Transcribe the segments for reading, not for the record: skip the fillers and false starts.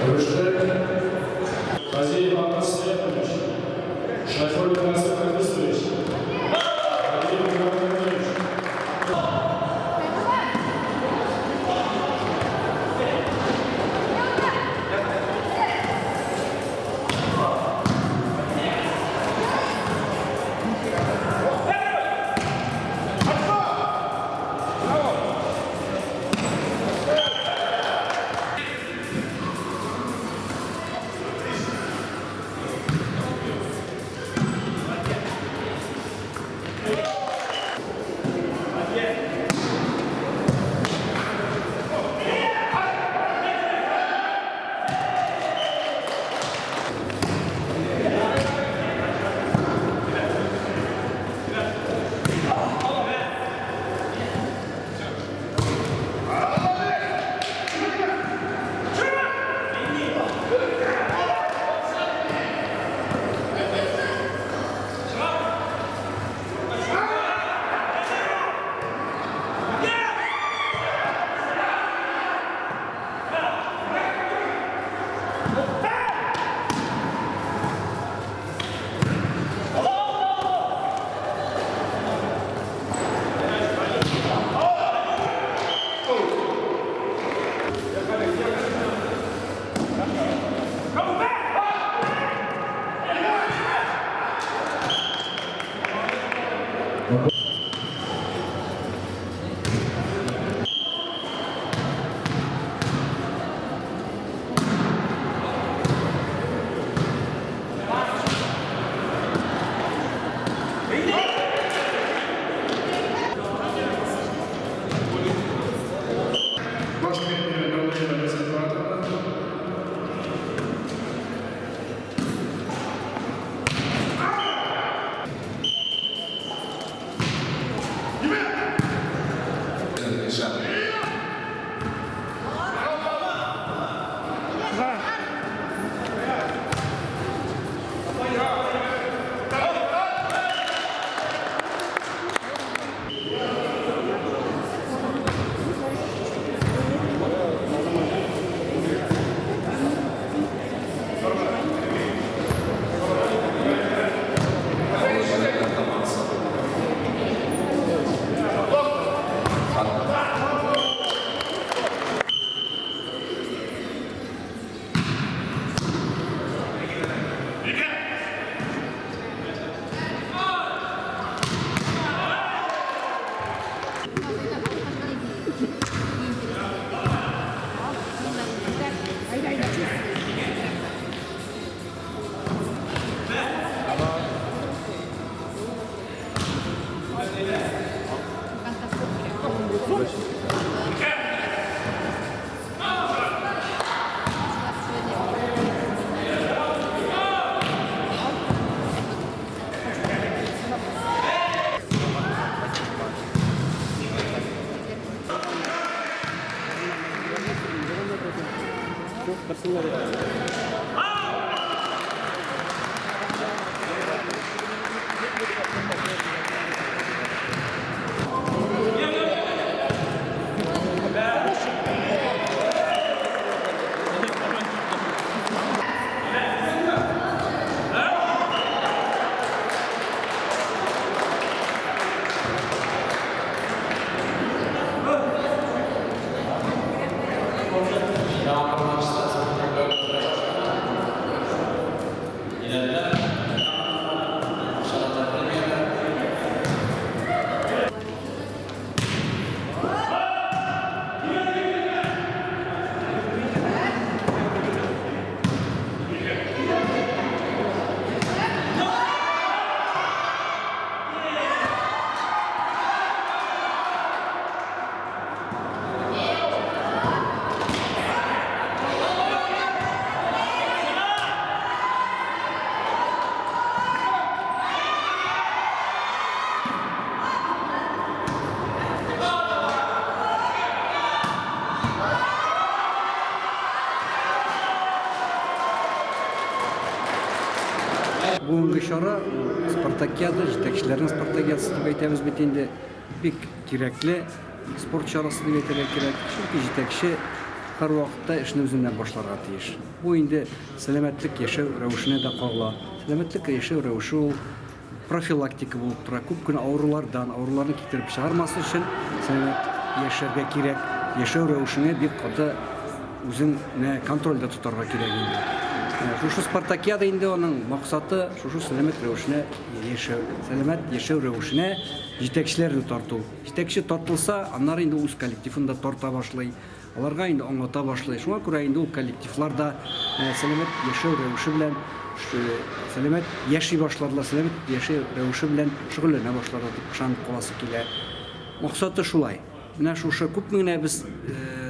Рөшбек Газиев Алмаз Сәяпович, Шайхуллин Насыр Хәдисович, Галиев Мурат Ганиевич. Баш тренеры Галиева Ләззәт Маратовна. Бүгенге чара спартакиада, җитәкчеләрнең спартакиадасы дип әйтәбез бит инде. Бик кирәкле спорт чарасы дип әйтергә кирәк. Чөнки җитәкче һәрвакытта эшне үзеннән башларга тиеш. Бу инде сәламәтлек яшәү рәвешенә дә кагыла. Сәламәтлек яшәү рәвеше ул профилактика булып тора. Күп кенә авырулардан, авыруларны китереп чыгармас өчен сәламәт яшәргә кирәк. Яшәү рәвешеңә бик каты үзеңне контрольдә тотарга кирәк инде. Шушы спартакиада инде аның максаты шушы сәламәт рәвешенә яшәү, сәламәт яшәү рәвешенә җитәкчеләрне тарту. Җитәкче тартылса, аннары инде үз коллективын да тарта башлый. Аларга инде аңлата башлый. Шуңа күрә инде ул коллективлар да сәламәт яшәү рәвеше белән сәламәт яши башладылар, сәламәт яшәү рәвеше белән шөгыльләнә башладылар дип ышанып каласы килә. Максаты шулай. Менә шушы күпме генә без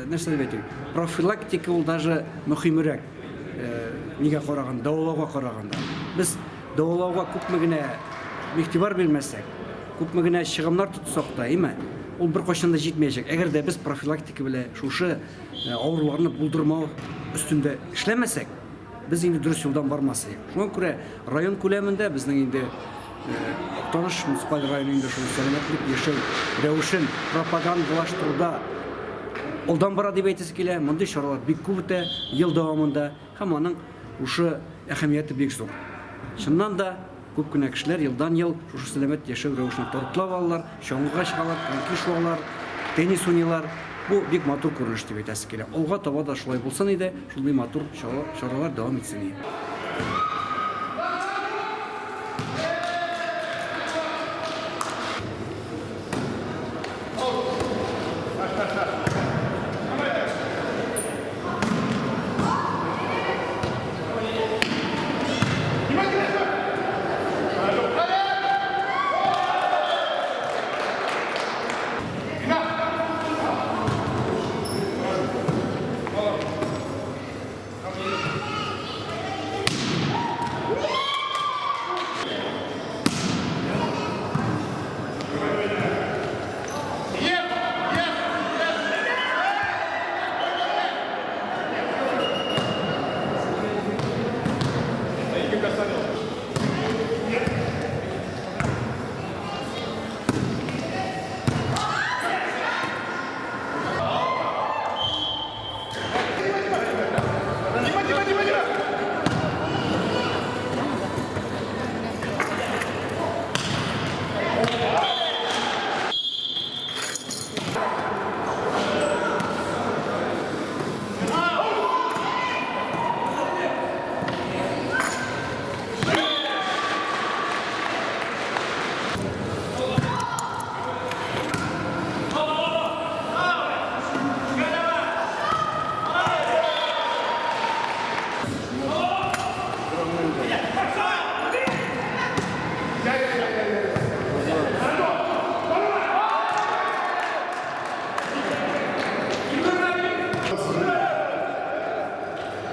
нәрсә дип әйтик, профилактика ул даже мөһимрәк нигә караганда, дәвалауга караганда. Без дәвалауга күпме генә игътибар бирмәсәк, Күпме генә чыгымнар тотсак та, әйме, ул беркайчан да җитмәячәк. Әгәр дә без профилактика белән шушы авыруларны булдырмау өстендә эшләмәсәк, без инде дөрес юлдан бармас идек. Шуңа күрә район күләмендә безнең инде Актаныш муниципаль районы инде шул сәламәтлек яшәү рәвешен пропагандалаштыруда алдан бара дип әйтәсе килә. Мондый чаралар бик күп үтә ел дәвамында һәм аның шушы әһәмияте бик зур. Чыннан да, Күп кенә кешеләр елдан-ел шушы сәламәт яшәү рәвешенә тартыла алалар, чаңгыга чыгалар, коньки шуалар, теннис уйныйлар. Бу бик матур күренеш дип әйтәсе килә. Алга таба да шулай булсын иде, шундый матур чаралар дәвам итсен иде.